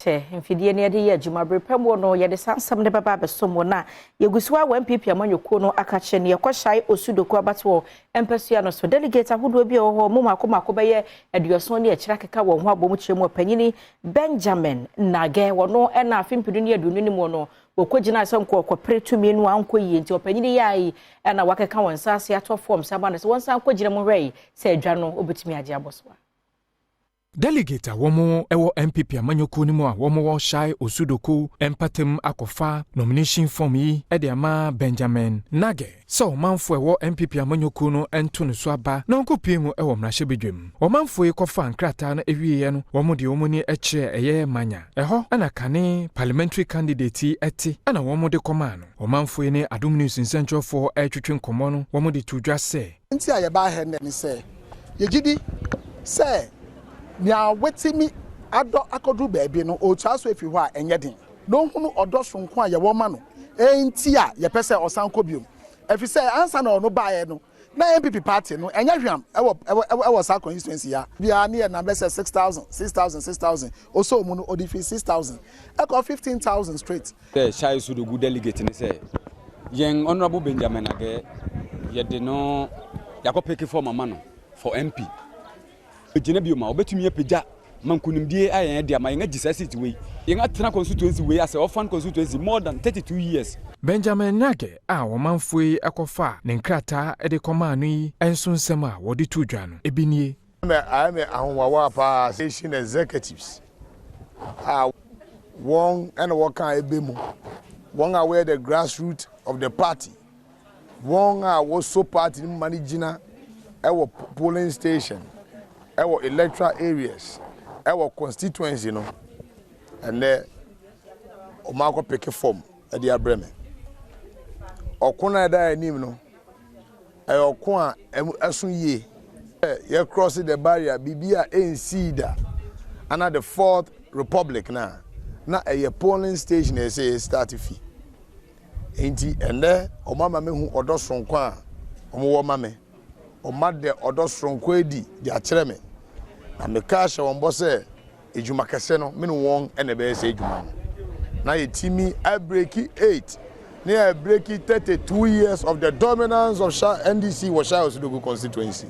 Kyɛ mfidie no yɛde yɛ adwuma bere pɛ mu no, yɛde saa nsɛm no bɛba abɛso mu. Na yɛgu so a wɔ NPP amanyɔkuo no aka kyerɛ no, yɛkɔ Shai Osudoku abatoɔ mpasua no so, delegate ahodoɔ bi a ɛwɔ hɔ mu mako mako bɛyɛ 70 ne akyire akeka wɔn ho abɔ mu kyerɛ mu ɔpanyini Benjamin Nage. Wɔno ɛna afe 2020 no mu no wɔkɔgyina sɛ nkɔkɔpere tumi no ankɔ yie, nti ɔpanyini yɛ ayi ɛna wakeka wɔn nsa ase atɔ fam sɛ aba no sɛ wɔn nsa nkɔgyina mu hwɛ yi sɛ adwa no obɛtumi agye abɔ so a. Delegate a wɔn wɔ NPP amanyɔkuo no mu a wɔn wɔ Shai Osudoku mpatam akɔfa nomination form yi de ama Benjamin Nage sɛ ɔmanfoɔ ɛwɔ NPP amanyɔkuo no nto ne so aba na ɔnkɔpie mu wɔ mmarahyɛbadwam. Ɔmanfoɔ yi kɔfa nkrataa no awieeɛ no, wɔn de wɔn ani kyerɛ ɛyɛ Manya ɛhɔ ɛna kane parliamentary candidate yi ɛte ɛna wɔn de kɔmaa no. Ɔmanfoɔ yi ne Adom News nsɛntwerɛfoɔ ɛretwetwe nkɔmmɔ no, wɔn de to dwa sɛ Nti a yɛbaa ha nnɛ ne sɛ yɛgye di sɛ nea watumi adɔ akɔduru baabi no, ɔretua so afiri hɔ a ɛnyɛ den na ohunu ɔdɔ sonko a yɛwɔ ma no. Enti a yɛpɛ sɛ ɔsan kɔ biom, ɛfiri sɛ ansa na ɔno baeɛ no, na NPP party no ɛnyɛ hwam ɛwɔ saa constituency ya biara ne yɛ nam bɛ sɛ 6,000, 6,000, 6,000. Ɔsɔ mu no, ɔde fi 6,000 ɛkɔ 15,000 straight. Sɛ Shai Osudoku delegate ne sɛ yɛn Honourable Benjamin Nage, yɛde no yɛakɔ pick form ama no for MP. Gyina bio ma wɔbɛtumi apagya ma nkonimdie a yɛn de ama yɛn agye saa seat wei. Yɛn atena constituency wei asɛ orphan constituency more than 32 years. Benjamin Nage a ɔmanfoɔ yi kɔfa ne nkrataa de kɔmaa no yi nso, nsɛm a wɔde to dwa no ebi nie. Ayɛ me ahohoahoa paa. Station executives a wɔn ɛna wɔka ebe mu, wɔn a wɔyɛ the grassroots of the party, wɔn a wɔso party no mu ma no gyina ɛwɔ polling station, ɛwɔ electoral areas, ɛwɔ constituency no, ɛnɛ wɔn akɔ pick form ɛde abrɛ me. Ɔko no a ɛda anim no ɛyɛ ɔko a ɛso yie. Yɛ cross the barrier, biribi a ɛnsii da ana the Fourth Republic na ɛyɛ polling station a ɛsɛ yɛ start fi. Nti ɛnɛ ɔmo ama me hu ɔdɔ soronko a ɔmo wɔ ma me. Ɔmo de ɔdɔ soronko adi de akyerɛ me, na meka ahyɛ wɔn bɔ sɛ edwuma kɛse no, me ne wɔn ɛna ɛbɛyɛ sɛ edwuma no na yɛtumi abreak eight ne yɛ 32 years of the dominance of Shai, NDC wɔ Shai Osudoku constituency.